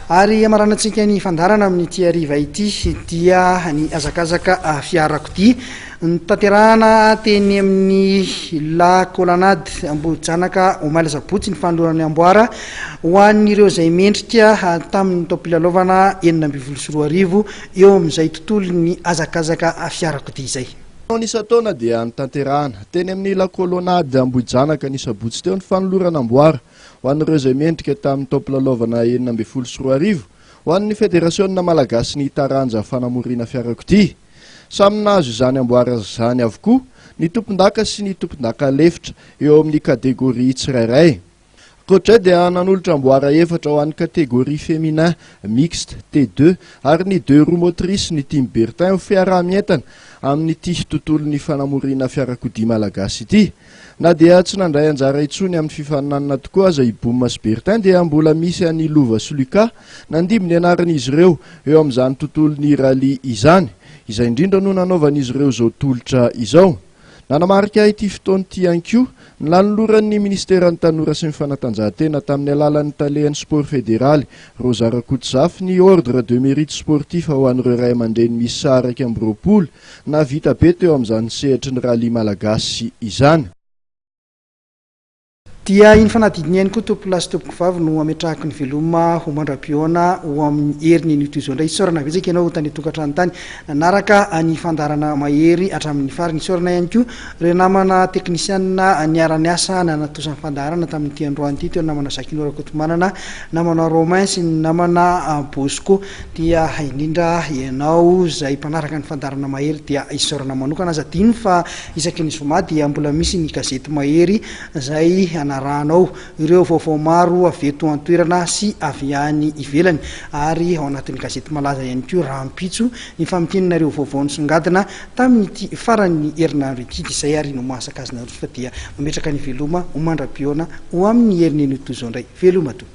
Ary hamaranantsika ny fandaharana amin'ity hariva ity dia ny hazakazaka fiarakodia notanterahana teny amin'ny La Colonnade Ambohijanaka omaly asabotsy ny fanolorana ny amboara ho an'ireo izay mendrika tamin'ny taom-pilalaovana 2016 eo amin'izay tontolon'ny hazakazaka fiarakodia izay. Taona isan-taona dia notanterahana teny amin'ny La Colonnade Ambohijanaka ny sabotsy teo ny fanolorana amboara Ho an'ireo izay mendrika tamin'ny taom-pilalaovana 2016 ho an'ny Federasionina malagasin'ny taranja fanamoriana fiarakodia. Samy nahazo izany amboara izany avokoa ny tompondaka sy ny tompondaka lefitra eo amin'ny kategoria tsirairay. Ankoatra izay dia nanolotra amboara efatra ho an'ny kategoria féminin mixte T2 ary ny deux roues motrices ny Team Bertin ho fiaraha-mientana amin'ity tontolon'ny fanamoriana fiarakodia malagasy ity. Na dia tsy nandray anjara intsony amin'ny fifaninanana tokoa aza i Boum sy Bertin dia mbola misy an'i Lova sy Lucas nandimby ny anaran'izy ireo eo amin'izany tontolon'ny rallye izany. Izay indrindra no nanaovan'izy ireo izao tolotra izao. Nanamarika ity fotoana ity ihany koa ny nanoloran'ny Minisiteran'ny Tanora sy ny Fanatanjahantena tamin'ny alalan'ny Talen'ny Sport Federaly, Rosa Rakotozafy ny Ordre de Mérite Sportif ho an'ireo ray aman-dreny miisa 21 Nahavita be teo amin'izany sehatry ny rallye malagasy izany. Dia iny fanadidina ihany koa tompolahy sy tompokovavy no ametrahako ny veloma ho mandra-pihaona ho amin'ny heriny anio toy izao indray. Isaorana betsaka ianao tany an-tokantrano tany nanaraka ny fandaharana Mahery hatramin'ny farany. Isaorana ihany koa ireo namana teknisianina niara-niasa nanatontosa ny fandaharana tamin'ity androany ity, teo ny namana Jacquino Rakotomanana, namana Romain sy ny namana Bosco. Dia indrindra ianao izay mpanaraka ny fandaharana Mahery dia isaorana manokana. Aza adino fa isaky ny zoma dia mbola misy ny gazety Mahery izay hanarahanao ireo vaovao maro avy eto an-toerana sy avy any ivelany ary ao anatin'ny gazety malaza ihany koa rahampitso ny famintinana ireo vaovao nisongadina tamin'ity faran'ny herinandro ity. Dia izay ary no mahasaka azy nareo fa dia mametraka ny veloma ho mandra-pihaona ho amin'ny heriny anio toy izao indray. Veloma tompoko.